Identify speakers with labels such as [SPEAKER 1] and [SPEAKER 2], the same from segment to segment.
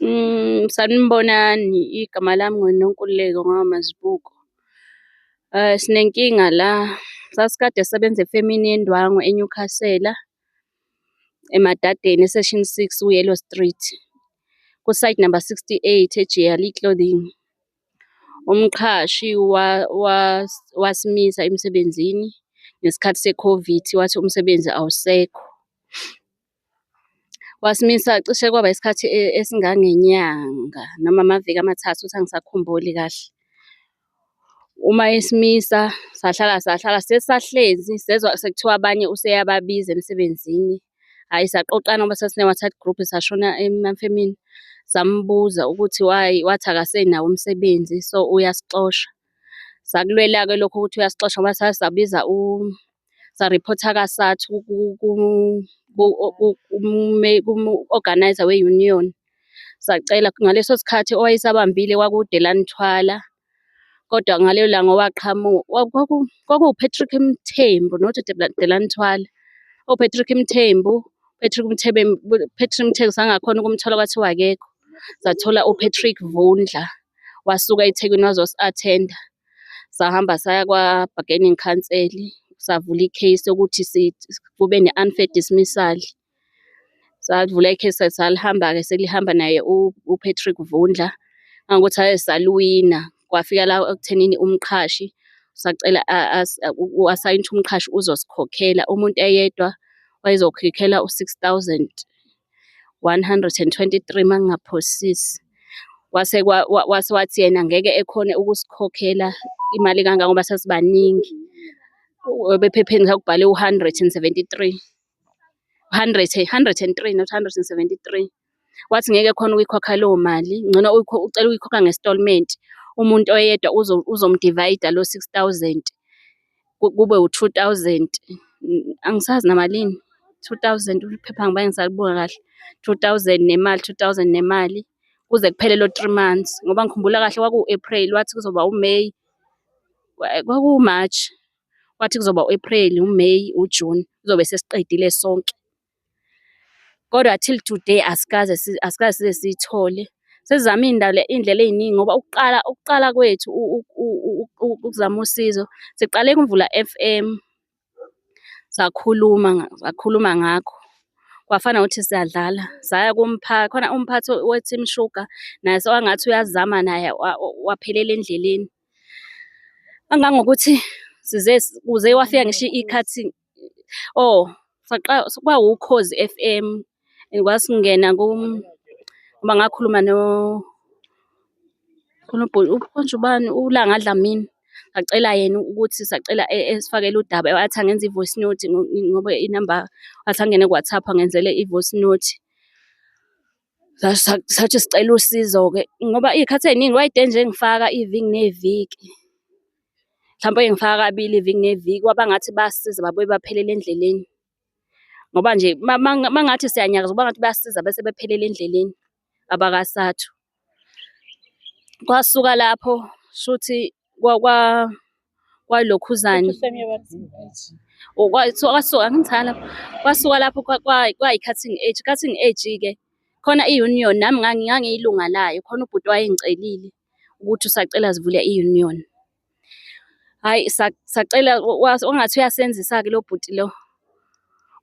[SPEAKER 1] Sanibonani, igama lami nginguNonkululeko ngowakwaMazibuko. Sinenkinga la, sasikade sisebenza efemini yendwangu eNyukhasela, eMadadeni, e-Section six, u-Yellow Street, ku-site number 68, eJiyali Clothing. Umqhashi wasimisa emsebenzini ngesikhathi se-COVID, wathi umsebenzi awusekho. Wasimisa cishe kwaba isikhathi esingangenyanga noma amaviki amathathu, ukuthi angisakhumbuli kahle. Uma esimisa sahlala sahlala, sesisahlezi sezwa sekuthiwa abanye useyababiza emsebenzini. Hhayi, saqoqana ngoba sasine-WhatsApp group, sashona emafemini sambuza ukuthi why, wathi akasenawo umsebenzi so uyasixosha. Sakulwela-ke lokho ukuthi uyasixosha ngoba saze sabiza sariphotha ka-SATHU ku-organiser we-union. Sacela, ngaleso sikhathi owayesabambile kwakuwuDelani Thwala, kodwa ngalelo langa kwakuwu-Patrick Mthembu not uDelani Thwala. O-Patrick Mthembu, Patrick Patrick Mthembu sangakhona ukumthola kwathiwa akekho, sathola u-Patrick Vundla, wasuka eThekwini wazosi-attend-a. Sahamba saya kwa-bargaining council, savula i-case yokuthi kube ne-unfair dismissal. Savula i-case, salihamba-ke selihamba naye u-Patrick Vundla, ngangokuthi hhayi saluwina, kwafika la ekuthenini umqhashi sacela wasayina ukuthi umqhashi uzosikhokhela, umuntu eyedwa wayezokhokhela u-6,123 uma ngingaphosisi. Wase wase wathi yena ngeke ekhone ukusikhokhela imali ekangaka ngoba sasibaningi. Ephepheni kwakubhalwe u-173, hundred, 103 not 173. Wathi ngeke ekhone ukuyikhokha leyo mali, ngcono ucela ukuyikhokha nge-instalment. Umuntu oyedwa uzomdivayida lo six thousand, kube u-2,000, angisazi namalini, 2,000, iphepha angibange ngisalibuka kahle, 2,000 nemali, 2,000 nemali, kuze kuphele lo 3 months. Ngoba ngikhumbula kahle kwaku-April, wathi kuzoba u-May, kwaku-March, wathi kuzoba u-April, u-May, u-June, kuzobe sesiqedile sonke. Kodwa till today asikaze asikaze size siyithole. Sesizame iy'ndlela ey'ningi ngoba ukuqala ukuqala kwethu ukuzama usizo, siqale kuMvula FM, sakhuluma sakhuluma ngakho, kwafana nokuthi siyadlala. Saya khona umphathi we-Team Sugar, naye sewangathi uyazama naye waphelela endleleni. Kangangokuthi size kuze kwafika ngisho i-cutting, oh, saqala kwaWukhozi FM, kwasingena ngoba ngakhuluma khona konje ubani, uLanga Dlamini. Sacela yena ukuthi sacela esifakele udaba, wathi angenza i-voice note ngoba inamba, wathi angene ku-WhatsApp angenzele i-voice note. Sathi sicela usizo-ke ngoba iy'khathi ey'ningi wayede nje engifaka iviki neviki. Mhlampe wayengifaka kabili iviki neviki, kwaba ngathi bayasisiza babuye baphelele endleleni. Ngoba nje uma ngathi siyanyakaza kuba ngathi bayasisiza bese bephelele endleleni abakaSathu. Kwasuka lapho shuthi kwalokhuzane kwasuka angithanda lapho, kwasuka lapho kwayi-cutting edge. Cutting edge-ke khona i-union nami ngangiyilunga layo, khona ubhuti owayengicelile ukuthi usacela sivule i-union. Hhayi, sacela wangathi uyasenzisa-ke lo bhuti lo,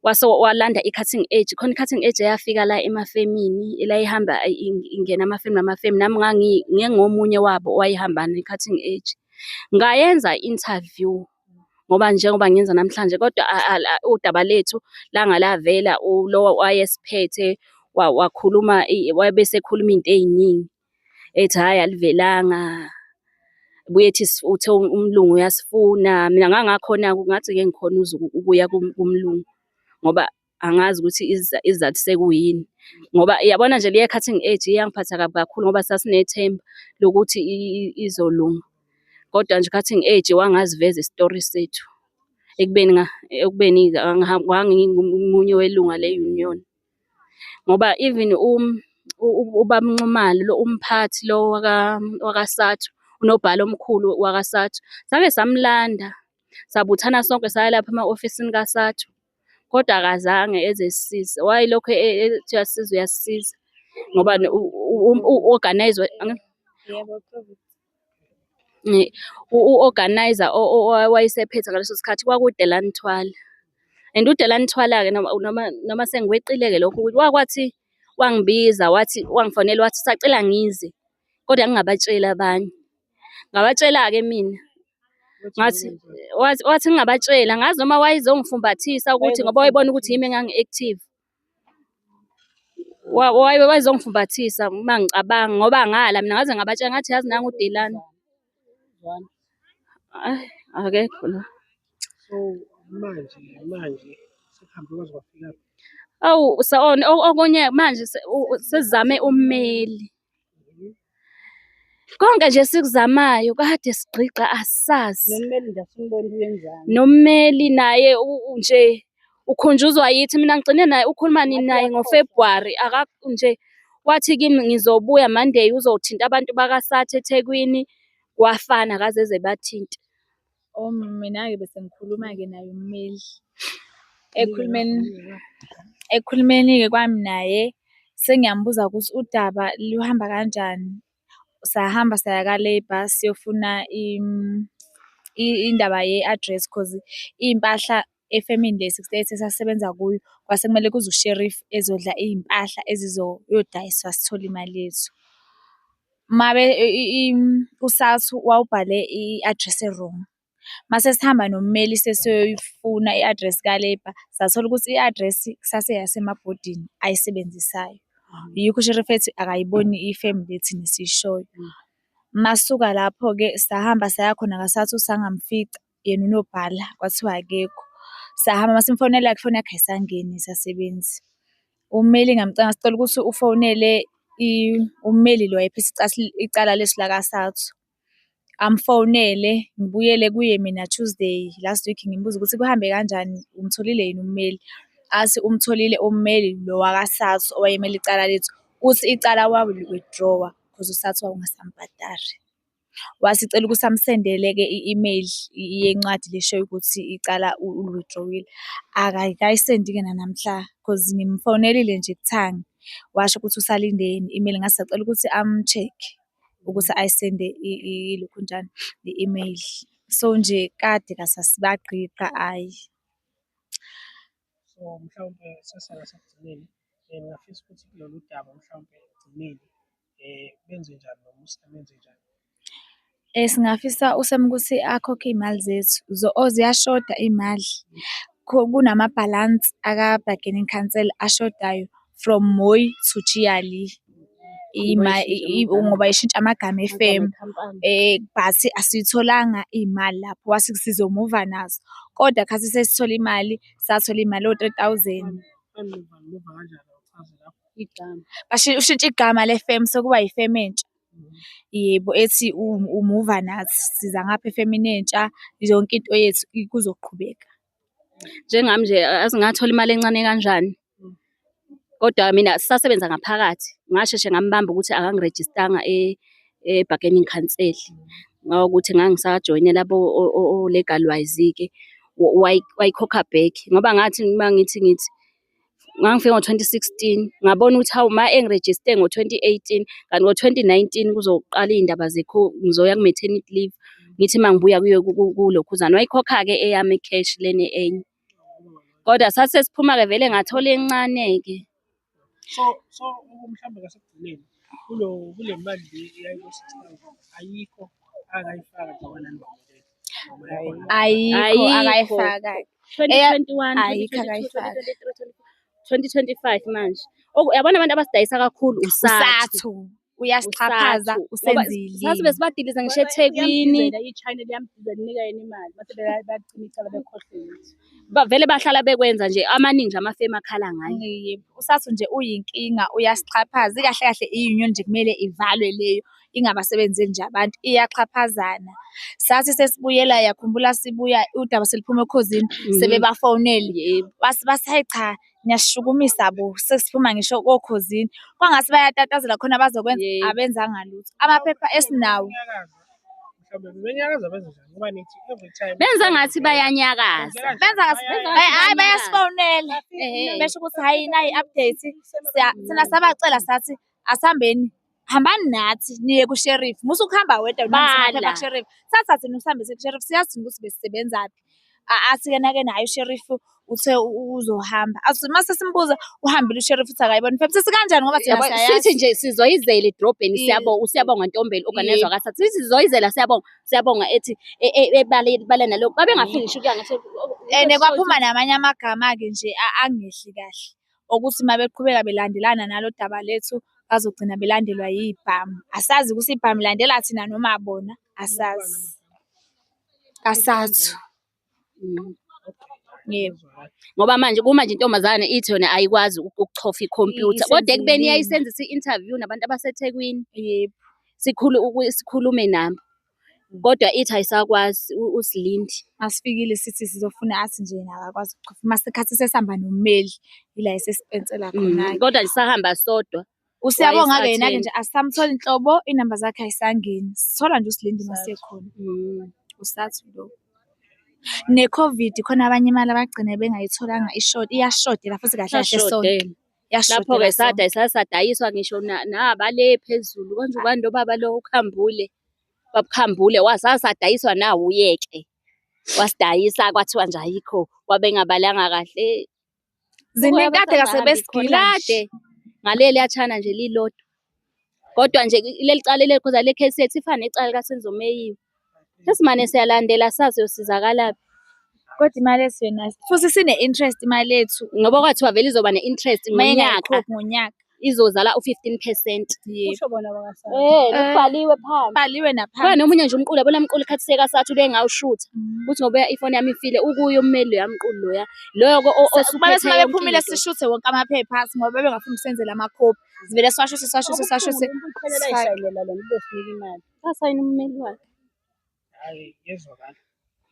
[SPEAKER 1] wase walanda i-cutting edge. Khona i-cutting edge eyafika la emafemini, la ihamba ingena amafemu namafemu, nami ngingomunye wabo owayehamba ne-cutting edge. Ngayenza i-interview ngoba njengoba ngiyenza namhlanje, kodwa udaba lethu langalavela lo owayesiphethe wakhuluma, wabe esekhuluma iy'nto ey'ningi, ethi hhayi alivelanga, ebuye ethi uthe umlungu uyasifuna. Mina ngangakhona-ke ngathi ngeke ngikhone ukuya kumlungu ngoba angazi ukuthi isizathu sekuyini. Ngoba yabona nje le ye-cutting edge iyangiphatha kabi kakhulu ngoba sasinethemba lokuthi izolunga. Kodwa nje i-cutting edge wangaziveza isitori sethu ekubeni ekubeni ngangingomunye welunga le-union. Ngoba even ubaba uNxumalo lo umphathi lo wakaSathu, unobhala omkhulu wakaSathu, sake samlanda, sabuthana sonke saya lapha ema-ofisini kaSathu, kodwa akazange eze esisize. Wayelokhu ethi uyasisiza, uyasisiza. Ngoba u-organiser u-organiser owayesephethe ngaleso sikhathi kwakuwuDelani Thwala. And uDelani Thwala-ke noma sengikweqile-ke lokho ukuthi wakwathi wangibiza wathi, wangifonela wathi usacela ngize, kodwa ngingabatsheli abanye. Ngabatshela-ke mina, ngathi wathi ngingabatsheli, angazi noma wayezongifumbathisa ukuthi ngoba wayebona ukuthi yimi engangi-active. Wayezongifumbathisa uma ngicabanga ngoba ngala mina ngaze ngabatshela ngathi yazi nangu uDelani. Ayi, akekho la.
[SPEAKER 2] So manje sekuhambe kwaze kwafikaphi?
[SPEAKER 1] Awu okunye manje sesizame ummeli. Konke nje esikuzamayo kade sigqigqa asazi.
[SPEAKER 3] Nommeli nje asimboni ukuthi wenzani.
[SPEAKER 1] Nommeli naye nje ukhunjuzwa yithi. Mina ngigcine naye ukhuluma nini naye ngoFebruwari nje wathi kimi ngizobuya Monday uzothinta abantu bakaSatha eThekwini, kwafana akaze eze ebathinte.
[SPEAKER 4] Oh, mina-ke bese ngikhuluma-ke naye ummeli. Ekukhulumeni, ekukhulumeni-ke kwami naye, sengiyambuza ukuthi udaba luhamba kanjani. Sahamba saya ka-labour siyofuna indaba ye-address cause iy'mpahla efemini le sixty-eight esasisebenza kuyo, kwase kumele kuze u-sheriff ezodla iy'mpahla ezizoyodayiswa sithole imali yethu. USathu wawubhale i-address e-wrong. Mase sihamba nommeli sesiyoyifuna i-address ka-labour, sathola ukuthi i-address kusaseyasemabhodini ayisebenzisayo. Yikho u-sheriff ethi akayiboni ifemu le thina esiyishoyo. Masisuka lapho-ke sahamba saya khona kwaSathu sangamfica yena unobhala, kwathiwa akekho. Sahamba uma simfonela ifoni yakhe ayisangeni ayisasebenzi. Ummeli ngamcenga sicela ukuthi ufonele ummeli lo wayephethe icala lethu lakaSathu. Amfonele, ngibuyele kuye mina Tuesday last week, ngimbuza ukuthi kuhambe kanjani, umtholile yini ummeli? Athi umtholile ummeli lo wakaSathu owayemele icala lethu, uthi icala wali-withdraw-a cause uSathu wawungasambhadari. Wathi ucela ukuthi amsendele-ke i-email yencwadi le eshoyo ukuthi icala uli-withdraw-ile. Akakayisendi-ke nanamhla cause ngimfonelile nje kuthangi, washo ukuthi usalinde i-email. Ngathi ngisacela ukuthi amu-check-e ukuthi ayisende ilokhunjana, i-email. So nje kade bagqigqa ayi.
[SPEAKER 2] So mhlawumpe sesiya ngasekugcineni, ngingafisa ukuthi kulolu daba mhlawumpe ekugcineni benze njani noma uSam enze njani?
[SPEAKER 4] Singafisa uSam ukuthi akhokhe iy'mali zethu, oh ziyashoda iy'mali. Kunamabhalansi aka-bargaining council ashodayo from Moyi to Jiyali. Ngoba ishintsha amagama efemu. But asiyitholanga iy'mali lapho, wathi sizomuva nazo, kodwa khathi sesithole imali, sathola iy'mali o-three thousand.
[SPEAKER 2] Banimuva, nimuva kanjani? Awuchaze lapho.
[SPEAKER 1] Igama.
[SPEAKER 4] Ushintshe igama lefemu sekuba yifemu entsha. Yebo, ethi umuva nathi, siza ngapha efemini entsha, yonke into yethu kuzoqhubeka.
[SPEAKER 1] Njengami nje azi ngathola imali encane kanjani. Kodwa mina sisasebenza ngaphakathi, ngasheshe ngambamba ukuthi akangirejistanga e-bargaining council. Ngawukuthi ngangisajoyinela o-Legal Wise-ke, wayikhokha back. Ngoba ngathi uma ngithi ngithi, ngangifike ngo-twenty sixteen, ngabona ukuthi hawu ma engirejiste ngo-twenty eighteen, kanti ngo-twenty nineteen kuzoqala iy'ndaba ngizoya ku-maternity leave. Ngithi uma ngibuya kuye kulokhuzana, wayikhokha-ke eyami i-cash lena enye. Kodwa sathi sesiphuma-ke vele ngathola encane-ke.
[SPEAKER 2] So mhlawumbe ngasekugcineni kule mali le eyayiku-six thousand ayikho akayifaka njengoba nanivumelene noma ikhona?
[SPEAKER 4] Ayikho
[SPEAKER 1] Ayikho.
[SPEAKER 4] akayifaka.
[SPEAKER 1] 2021,
[SPEAKER 4] Ayikho
[SPEAKER 1] 2022,
[SPEAKER 4] akayifaka.
[SPEAKER 1] 2023, 2025 manje. Uyabona abantu abasidayisa kakhulu uSathu.
[SPEAKER 4] USathu uyasixhaphaza,
[SPEAKER 1] USathu. Ngoba
[SPEAKER 4] usenzile.
[SPEAKER 1] sasibe sibadilize ngisho eThekwini.
[SPEAKER 3] I-China liyamdiza linika yena imali, base bayacima icala bekhohlwe yithi.
[SPEAKER 1] Vele bahlala bekwenza nje, amaningi nje amafemu akhala ngayo.
[SPEAKER 4] Yebo, uSathu nje uyinkinga, uyasixhaphaza. Ikahle kahle i-union nje kumele ivalwe leyo, ingabasebenzeli nje abantu, iyaxhaphazana. Sathi sesibuyela, yakhumbula sibuya udaba seliphuma okhozini, sebebafonele.
[SPEAKER 1] Yebo.
[SPEAKER 4] Bathi bathi hhayi cha, niyasishukumisa bo, sesiphuma ngisho okhozini. Kwangathi bayatatazela khona abazokwenza,
[SPEAKER 1] Yebo.
[SPEAKER 4] abenzanga lutho. Amaphepha esinawo.
[SPEAKER 2] Mhlawumbe bebenyakaza benze njani ngoba nithi every time
[SPEAKER 1] Benza ngathi bayanyakaza.
[SPEAKER 4] Benza ngathi
[SPEAKER 1] Benza ngathi
[SPEAKER 4] hhayi
[SPEAKER 1] bayanyakaza.
[SPEAKER 4] bayasifonela.
[SPEAKER 1] Ehhe.
[SPEAKER 4] Besho ukuthi hhayi nayi i-update. Thina sabacela sathi Asihambeni, hambani nathi niye ku-sheriff. Musa ukuhamba wedwa
[SPEAKER 1] Bala.
[SPEAKER 4] ku-sheriff. Thatha thina usihambe siye ku-sheriff, siyazi thina ukuthi besisebenzaphi. Athi-ke nake naye u-sheriff uthe uzohamba. Athi mase simbuza uhambile u-sheriff uthi akayiboni iphepha. Sithi kanjani ngoba thina
[SPEAKER 1] Yabo,
[SPEAKER 4] siyayazi.
[SPEAKER 1] sithi nje sizoyizela edrobheni
[SPEAKER 4] Yebo.
[SPEAKER 1] siyabonga usiyabonga Ntombela organizer
[SPEAKER 4] Yebo.
[SPEAKER 1] kaSathu sithi sizoyizela siyabonga siyabonga ethi ebale bale nalokho babengafiki ngisho ukuya ngathi
[SPEAKER 4] And kwaphuma namanye amagama-ke nje angehli kahle. Okuthi uma beqhubeka belandelana nalo daba lethu bazogcina belandelwa yibhamu. Asazi ukuthi ibhamu ilandela thina noma bona, asazi. Kasathu. Yebo.
[SPEAKER 1] Ngoba manje kumanje intombazane ithi yona ayikwazi ukuchofa ikhompyutha kodwa ekubeni
[SPEAKER 4] Isenzile.
[SPEAKER 1] yayisenzisa i-interview nabantu abaseThekwini.
[SPEAKER 4] Yebo.
[SPEAKER 1] Sikhulume nabo kodwa ithi ayisakwazi usilindi.
[SPEAKER 4] Masifikile sithi sizofuna athi nje yena akakwazi ukuchofa. Masikhathi sesihamba nommeli, ila esesipensela khona-ke.
[SPEAKER 1] Kodwa nje sahamba sodwa.
[SPEAKER 4] Usiyabonga-ke yena-ke
[SPEAKER 1] Wayesatheni.
[SPEAKER 4] nje asisamtholi nhlobo, iy'namba zakhe ayisangeni. Sithola nje uSilindi masekhona. Usathu lo. Ne-COVID khona abanye imali abagcine bengayitholanga iyashodela futhi kahle kahle sonke.
[SPEAKER 1] Sashodela.
[SPEAKER 4] Iyashodela
[SPEAKER 1] Lapho-ke
[SPEAKER 4] sonke.
[SPEAKER 1] sasadayiswa ngisho nabale phezulu konje ubani lo baba lo uKhambule. Bab'Khambule sasadayiswa nawuye-ke. Wasidayisa kwathiwa nje ayikho wabengabalanga kahle.
[SPEAKER 4] Ziningi kade kasebesigila nje.
[SPEAKER 1] Kade ngaleliya tshana nje lilodwa. Kodwa nje leli cala le le case yethu ifana necala likaSenzo Meyiwa. Sesimane siyalandela sazi yosizakalaphi.
[SPEAKER 4] Kodwa imali yethu yona futhi sine-interest imali yethu.
[SPEAKER 1] Ngoba kwathiwa vele izoba ne-interest
[SPEAKER 4] Uma
[SPEAKER 1] ngonyaka
[SPEAKER 4] ingayikhokhi ngonyaka.
[SPEAKER 1] izozala u-15%.
[SPEAKER 4] Yebo.
[SPEAKER 3] Kusho bona bakaSathu.
[SPEAKER 1] Kubhaliwe phansi.
[SPEAKER 4] Bhaliwe
[SPEAKER 1] Khona
[SPEAKER 4] naphansi.
[SPEAKER 1] nomunye nje umqulu yabo lamqulu ikhathi sekasathi ubengawushutha. Kuthi ngoba ifoni yami ifile ukuye ummeli loya mqulu loya. Loyo
[SPEAKER 4] Kumele
[SPEAKER 1] osuphethe
[SPEAKER 4] uma
[SPEAKER 1] yonke
[SPEAKER 4] bephumile
[SPEAKER 1] into.
[SPEAKER 4] sishuthe wonke amaphepha athi ngoba bebengafuni ukusenzela amakhophi. Sivele siwashuthe siwashuthe siwashuthe.
[SPEAKER 3] Umphumela
[SPEAKER 4] sifake.
[SPEAKER 3] ayishayinela lona ubesinika imali.
[SPEAKER 1] Sasayina ummeli wakhe.
[SPEAKER 2] Hhayi, ngiyezwakala.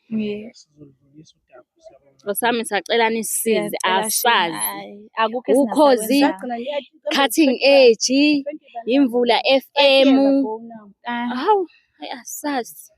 [SPEAKER 4] Yebo.
[SPEAKER 2] Sizoludlulisa udaba. Siyabonga.
[SPEAKER 1] Nkosi sacela nisisize
[SPEAKER 4] Siyacela
[SPEAKER 1] asazi.
[SPEAKER 4] hhayi, akukho
[SPEAKER 1] Ukhozi,
[SPEAKER 4] esingasakwenza.
[SPEAKER 1] Cutting Edge, Imvula FM.
[SPEAKER 4] Ah.
[SPEAKER 1] Hawu, hayi asazi.